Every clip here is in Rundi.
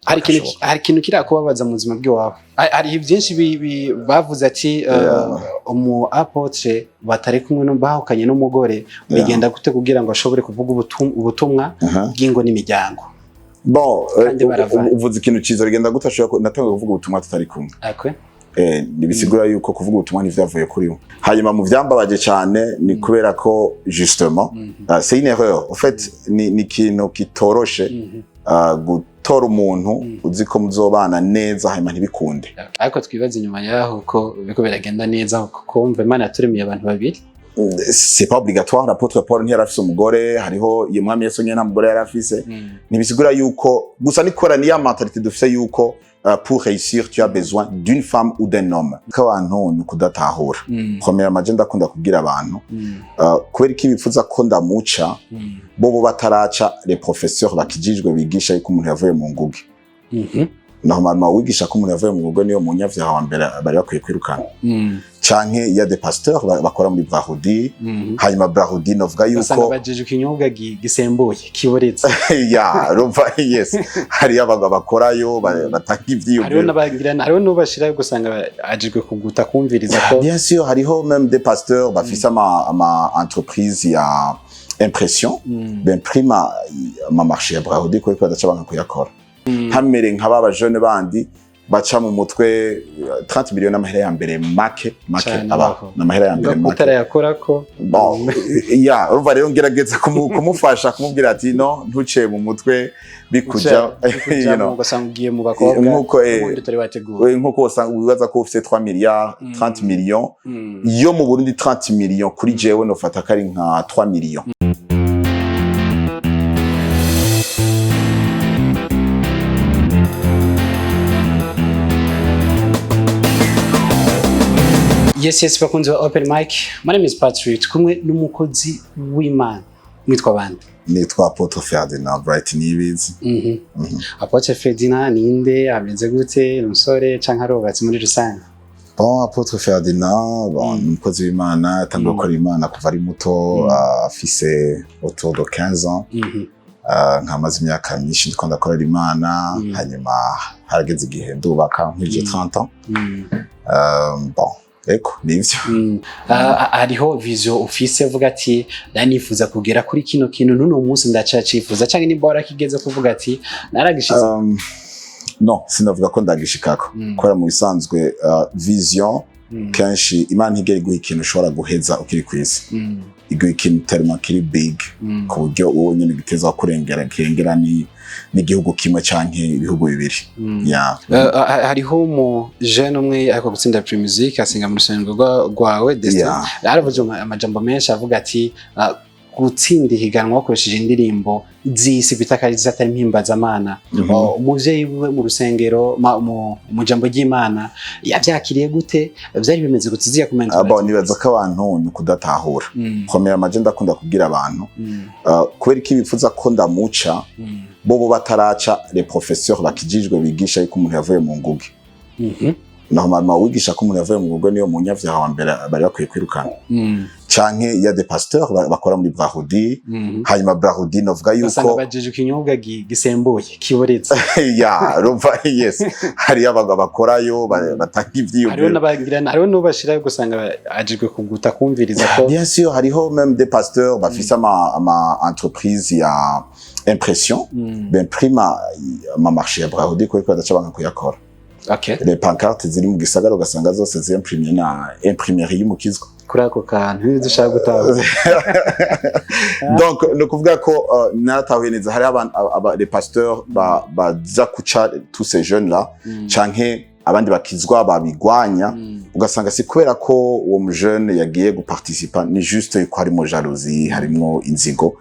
Hari ikintu kirakubabaza mu buzima bw'iwawe? Hari byinshi bavuze ati umu apôtre batari kumwe bahukanye n'umugore, bigenda gute kugira ngo ashobore kuvuga ubutumwa bw'ingo n'imiryango? Bon, Kandi baravana. Uvuze ikintu ciza. Bigenda gute ashobora natanga kuvuga ubutumwa tutari kumwe? Ntibisigura yuko kuvuga ubutumwa ntivyavuye kuri we. Hanyuma mu vyambabaje cyane ni kubera ko justement c'est une erreur en fait, ni ikintu kitoroshe gutora umuntu uzi ko muzobana neza, hanyuma ntibikunde. Ariko twibaze inyuma yaho ko biriko biragenda neza, kuko wumva Imana yaturemiye abantu babiri. C'est pas obligatoire. L'apôtre Paul ntiyari afise umugore, hariho iyo Mwami Yesu nyene nta mugore yari afise. Ntibisigura yuko gusa nikora niya mentalité dufise yuko pour réussir tu as besoin d'une femme ou d'un homme. Ko abantu ni ukudatahura. Premièrement, je ndakunda kubwira abantu kubera iki bifuza ko ndamuca bobo bataraca les professeurs bakijijwe bigisha yuko umuntu yavuye mu nguge? Normalement wigisha ko umuntu yavuye mu nguge niyo munyavyaha wa mbere bari bakwiye kwirukana. Canke il y a des pasteurs bakora muri Brarudi. Hanyuma Brarudi novuga Usanga yuko bajejwe ikinyobwa gisembuye kiboretse. Ya, urumva, yes, hariyo abagabo bakorayo batanga Hariho ivyiyumviro. n'abagira, hariho n'ubashirayo gusanga ajejwe kuguta kumviriza ko Bien sûr, hariho même des pasteurs bafise ama entreprise ya impression, bimprima ama marché ya Brarudi, kubera ko badaca banka kuyakora. Ntamere nka ba bajene bandi baca mu mutwe 30 miliyoni, n'amahera ya mbere make make. Cane. Aba Aho. n'amahera ya mbere make. Utarayakorako. Bon, ya, urumva rero ngerageza kumufasha, kumubwira ati: "No, ntuce mu mutwe bikuja." Ugasanga ugiye mu bakobwa Nkuko, n'ubundi utari wateguye. Nkuko usanga wibaza ko ufise 3 milliards, 30 millions yo mu Burundi. 30 millions kuri jewe nofata ko ari nka 3 millions. Yes, bakunzi ba Open Mic, my name is Patrick, kumwe n'umukozi w'Imana. Mwitwa bande? Nitwa Apôtre Ferdinand Bright Niyibizi. Apôtre Ferdinand ninde? Ameze gute? Ni umusore canke arubatse muri rusange? Bon, Apôtre Ferdinand, bon, ni umukozi w'Imana, yatangiye gukora Imana kuva ari muto, afise autour de 15 ans. Nkamaze imyaka myinshi ndiko ndakorera Imana. Hanyuma harageze igihe ndubaka nkwije 30 ans. Bon, eko nivyo. Hariho vision ufise uvuga ati: "Ndanifuza kugera kuri kino kintu n'uno munsi, ndacacifuza", canke nimba warakigeze kuvuga ati: "Naragishitse"? No, sinavuga ko ndagishikako, kubera mu bisanzwe vision kenshi Imana ntigera iguha ikintu ushobora guheza ukiri ku isi. Iguha ikintu tellement kiri big ku buryo wowe nyene giteza kurengera, kirengera ni n'igihugu kimwe canke ibihugu bibiri. Yeah. Hariho umu jeune umwe ariko gutsinda Primusic, asenga mu rusengero rwawe Destin. Yaravuze amajambo menshi, avuga ati gutsinda ihiganwa wakoresheje indirimbo z'isi bita ko ari atari mpimbazamana. Oh, umuvyeyi wiwe mu rusengero mu jambo ry'Imana yavyakiriye gute? Vyari bimeze gute ziya comment? Ah, bon, nibaza ko abantu ni ukudatahura. Premièrement, je ndakunda kubwira abantu kubera iki bifuza ko ndamuca bobo bataraca les professeurs bakijijwe bigisha yuko umuntu yavuye mu nguge? Normalement wigisha ko umuntu yavuye mu nguge niyo munyavyaha wa mbere bari bakwiye kwirukana. Canke il y a des pasteurs bakora muri Brarudi. Hanyuma Brarudi novuga Ugasanga yuko bajejwe ikinyobwa gisembuye kiboretse. Ya, urumva, yes, hariyo abagabo bakorayo batanga Hariho ivyiyumviro. n'abagira, hariho n'ubashirayo gusanga ajejwe kuguta kumviriza ko Bien sûr, hariho même des pasteurs bafise ama entreprise ya impression, bimprima ama marché ya Brarudi, kubera ko badaca banka kuyakora. Les pancartes ziri mu gisagara ugasanga zose zimprimye na imprimerie y'umukizwa. Kuri ako kantu niba dushaka gutaha. Donc ni ukuvuga ko naratahuye neza, hariho abantu les pasteurs baza kuca tous ces jeunes là canke abandi bakizwa babigwanya. Ugasanga si kubera ko uwo mujeune yagiye guparticipa, ni juste yuko harimo jalousie, harimo inzigo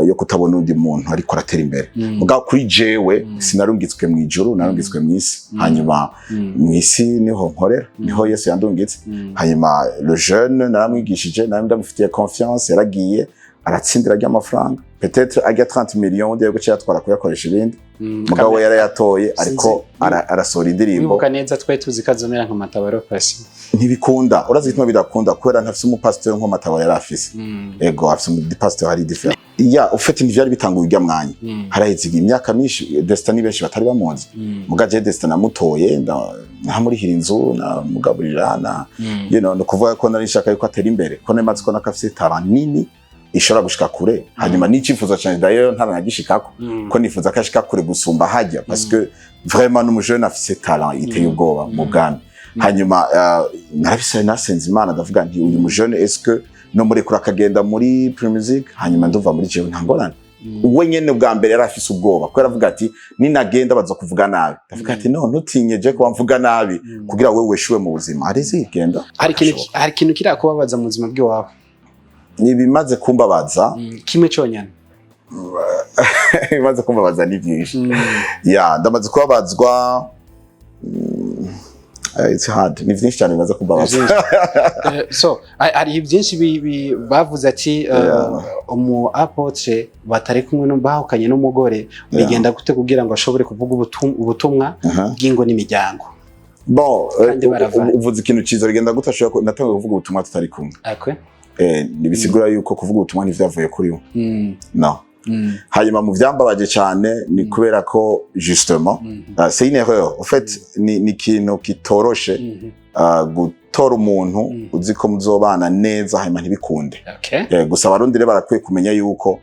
yo kutabona undi muntu ariko aratera imbere. Mugabo kuri jewe sinarungitswe mu ijuru, narungitswe mu isi. Hanyuma mu isi niho nkorera, niho Yesu yandungitse. Hanyuma le jeune naramwigishije, nari ndamufitiye confiance, yaragiye. Aratsindira ry'amafaranga, peut-être ajya 30 millions undi guca yatwara kuyakoresha ibindi. Mugabo we yarayatoye, ariko Sinzi. arasohora indirimbo. Wibuka neza, twari tuzi ko azomera nka Matabaro Pasi. Ntibikunda. Urazi igituma bidakunda? Kubera ntafise umupasiteri nko Matabaro yari afise. Ego, afise umupasiteri hari différent ya ufite. Ntivyari bitanguye urya mwanya, haraheze imyaka myinshi. Destin ni benshi batari bamuzi. Muga je Destin namutoye, nkamurihira inzu, namugaburira na no kuvuga ko nari nshaka yuko atera imbere, ko nari maze kubona ko afise talent nini ishobora gushika kure. Hanyuma n'icyifuzo canje d'ailleurs ntaranagishikako, ko nifuza ko ashika kure gusumba hajya, parce que vraiment n'umujene afise talent iteye ubwoba mu bwami. Hanyuma narabise, nasenze Imana, ndavuga nti: "Uyu mujene, est-ce que no murekura akagenda muri Primusic?" Hanyuma ndumva muri jewe nta ngorane. We nyene bwa mbere yari afise ubwoba, ko yaravuga ati: "Ninagenda baza kuvuga nabi." Ndavuga ati: "No, ntutinye, je kuba mvuga nabi kugira wewe weshuwe mu buzima." Arizi genda. Hari ikintu kirakubabaza mu buzima bw'iwawe? Nibimaze kumbabaza? Kimwe cyonyine. Ibimaze kumbabaza ni byinshi. Ya, ndamaze kubabazwa. It's hard, ni byinshi cyane bimaze kumbabaza. So hari byinshi bavuze ati umu apôtre batari kumwe bahukanye n'umugore, bigenda gute kugira ngo ashobore kuvuga ubutumwa bw'ingo n'imiryango? Bon, Kandi baravana. uvuze ikintu cyiza. Bigenda gute ashobora natangiye kuvuga ubutumwa tutari kumwe? Akwe. Ntibisigura yuko kuvuga ubutumwa ntivyavuye kuri we. No. Hanyuma mu vyambabaje cyane ni kubera ko justement c'est une erreur en fait, ni ikintu kitoroshe gutora umuntu uzi ko muzobana neza, hanyuma ntibikunde. Gusa Abarundi rero barakwiye kumenya yuko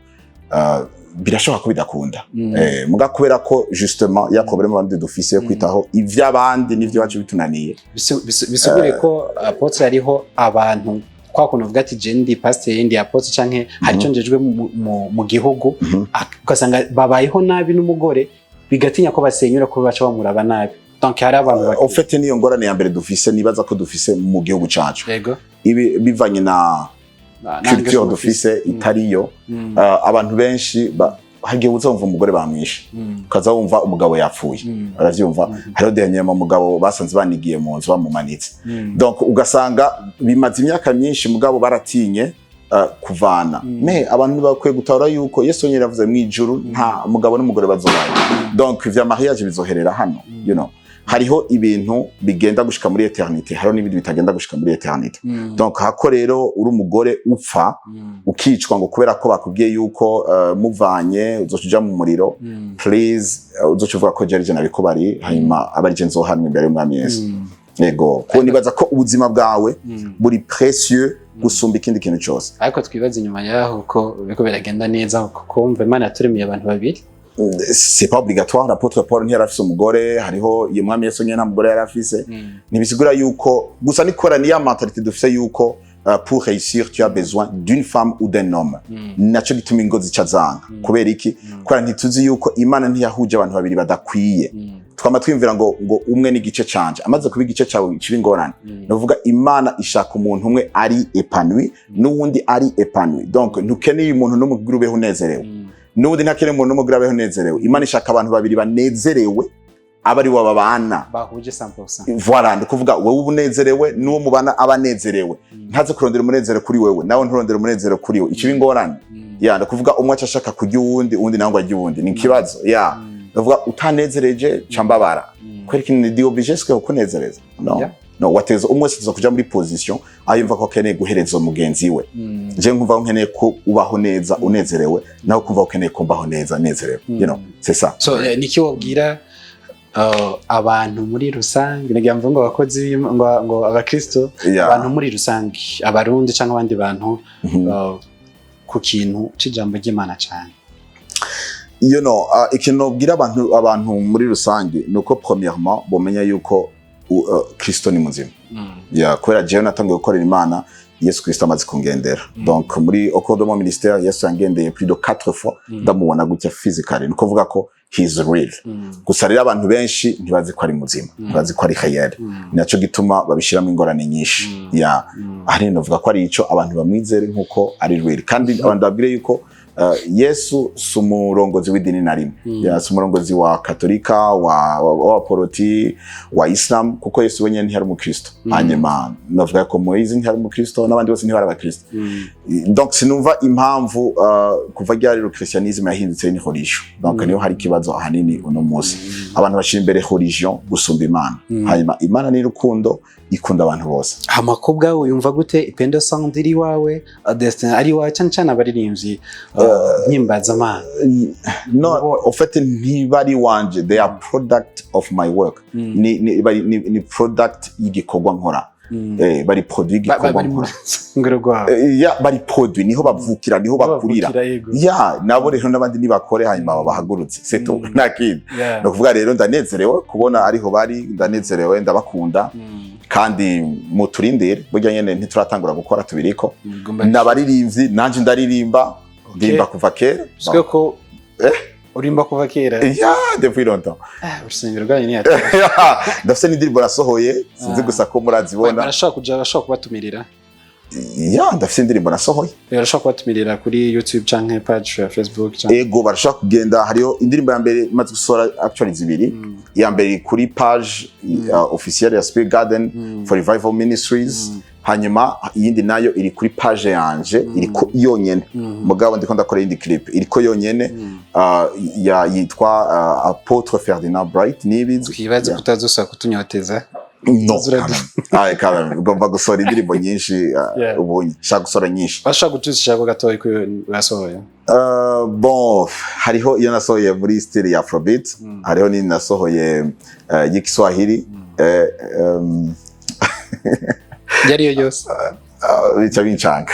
birashoboka ko bidakunda. Muga kubera ko justement ya problème abandi dufise yo kwitaho ivy'abandi n'ivyo iwacu bitunaniye. Bisigure ko apôtre hariho abantu kwa kuntu uvuga ati: "Je ndi pasiteri, ndi apôtre, canke hari icyo njejwe mu gihugu," ugasanga babayeho nabi n'umugore, bigatinya ko basenyura, ko baca bamuraba nabi. Donc hari abantu En fait, niyo ngorane ya mbere dufise, nibaza ko dufise mu gihugu cacu. Ibi bivanye na culture dufise itariyo. Abantu benshi hagiye uzumva umugore bamwishe, ukaza wumva umugabo yapfuye, uravyumva? Hariho dernièrement umugabo basanze banigiye mu nzu, bamumanitse. Donc ugasanga bimaze imyaka myinshi, mugabo baratinye kuvana. Mais abantu bakwiye gutahura yuko Yesu nyine yavuze mu ijuru nta mugabo n'umugore bazobaye. Donc ivya mariage bizoherera hano. Hariho ibintu bigenda gushika muri éternité, hariho n'ibindi bitagenda gushika muri éternité. Donc hako rero uri umugore upfa ukicwa ngo kubera ko bakubwiye yuko muvanye uzoca uja mu muriro, please, uzoca uvuga ko jewe nabikubari, hanyuma aba ari je nzohanwa imbere y'Umwami Yesu. Yego, ko nibaza ko ubuzima bwawe buri précieux gusumba ikindi kintu cyose. Ariko twibaze inyuma yaho ko biriko biragenda neza, kuko wumva Imana yaturemiye abantu babiri. C'est pas obligatoire. L'apôtre Paul ntiyari afise umugore, hariho iyo Mwami Yesu nyene nta mugore yari afise. Ntibisigura yuko gusa nikora niya mentalité dufise yuko pour réussir tu as besoin d'une femme ou d'un homme. Naco gituma ingo zica zanga. Kubera iki? Kubera ntituzi yuko Imana ntiyahuje abantu babiri badakwiye. Twama twiyumvira ngo umwe n'igice canje, amaze kuba igice cawe kiba ingorane. Nuvuga Imana ishaka umuntu umwe ari épanoui n'uwundi ari épanoui. Donc ntukeneye umuntu n'umwe kugira ubeho unezerewe, n'uwundi ntakeneye umuntu n'umwe kugira abeho unezerewe. Imana ishaka abantu babiri banezerewe, aba ari bo babana. Bahuje 100%. Voilà, ndi kuvuga wowe uba unezerewe n'uwo mubana aba anezerewe. Ntaze kurondera umunezero kuri wewe, nawe nturondera umunezero kuri we, ikiba ingorane. Ya, ndakuvuga umwe aca ashaka kurya uwundi, uwundi nawe ngo arye uwundi, ni ikibazo. Ya, ndavuga utanezereje ca mbabara. Kubera ikintu ndi obligé sike kukunezereza? No. No, wateza umwe wese aza kuja muri position aho yumva ko akeneye guhereza mugenzi we. Je nkumva ko nkeneye ko ubaho neza unezerewe, nawe kumva ko ukeneye ko mbaho neza nezerewe. C'est ça. So niki wobwira abantu muri rusange? Nagira mvuga ngo abakozi ngo abakristo, abantu muri rusange, Abarundi cyangwa abandi bantu, ku kintu c'ijambo ry'Imana cyane. Ikintu nobwira abantu muri rusange ni uko premièrement bomenya yuko Kristo ni muzima. Yeah, kubera jewe natangiye gukorera Imana Yesu Kristo amaze kungendera. Donc muri au cours de mon ministère, Yesu yangendeye plus de quatre fois, ndamubona gutya physically. Ni ukuvuga ko he is real. Gusa rero abantu benshi ntibazi ko ari muzima, ntibazi ko ari réel. Naco gituma babishiramo ingorane nyinshi. Yeah, ahanini novuga ko ari ico: abantu bamwizere nkuko ari real, kandi abantu babwire yuko Yesu si umurongozi w'idini na rimwe. Ya, si umurongozi wa Katolika, wa Poroti, wa Islam, kuko Yesu wenyine ntiyari umukristo. Hanyuma navuga ko Moyizi ntiyari umukristo, n'abandi bose ntibari abakristo. Donc sinumva impamvu kuva ryari le christianisme yahindutse ni religion. Donc niho hari ikibazo ahanini uno munsi. Abantu bashira imbere religion gusumba Imana. Hanyuma Imana ni urukundo, ikunda abantu bose. Amakobwa yumva gute Ipendo Sound iri iwawe, Destin ari iwawe, cyane cyane abaririmbyi mpimbazamana? No, en fait ntibari wanje, they are product of my work. Ni product y'igikorwa nkora. Bari produit y'igikorwa bari mu nkora. rusengero rwawe. Ya, bari produit, niho bavukira, niho bakurira. Bavukira, yego. Ya, nabo rero n'abandi nibakore, hanyuma babahagurutse, c'est tout. Nta kindi. Ni ukuvuga rero ndanezerewe kubona ariho bari, ndanezerewe, ndabakunda. Kandi muturindire, burya nyene ntituratangura gukora, tubiriko. N'abaririmbyi, nanje ndaririmba, ndirimba kuva kera. Siko ko urimba kuva kera? Ya, depuis longtemps. Ah, urusengero rwanyu ni ati Ndafise n'indirimbo nasohoye, sinzi gusa ko murazibona. Barashobora kuja, barashobora kubatumirira. Ya, ndafise indirimbo nasohoye. Barashobora kubatumirira kuri YouTube canke page ya Facebook canke Ego, barashobora kugenda, hariho indirimbo ya mbere imaze gusohora, actually zibiri. Iya mbere iri kuri page officielle ya Spirit Garden for Revival Ministries. Hanyuma iyindi nayo iri kuri page yanje, iriko yonyene. Mugabo ndiko ndakora iyindi clip iriko yonyene, ya yitwa Apôtre Ferdinand Bright Nibizi. Twibaze Yeah. kutazosaba kutunyoteza. No, Zura- quand même. Ah, quand même. Ugomba gusohora indirimbo nyinshi ubonye shaka gusohora nyinshi. Bashobora gutushisha ko gatoya ko basohoye? Bon, hariho iyo nasohoye muri style ya Afrobeat. Hariho n'indi nasohoye y'Ikiswahili. Yariyo yose. Bica bincanga.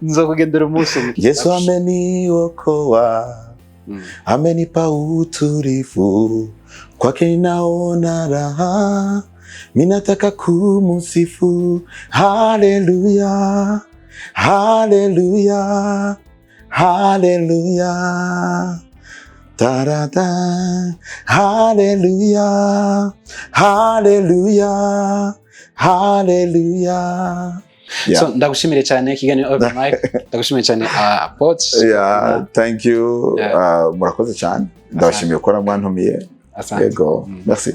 Nzokugendera umunsi umwe. Yesu ameniokoa, amenipa utulivu, kwake ninaona raha, mimi nataka kumusifu. Haleluya, haleluya, haleluya, tarata, haleluya, haleluya, haleluya. Yeah. So ndagushimire cyane, ikiganiro Open Mic, ndagushimire cyane, Apôtre. Yeah, thank you. Yeah. Murakoze cyane, ndabashimiye ko mwantumiye. Asante. Yego. Merci.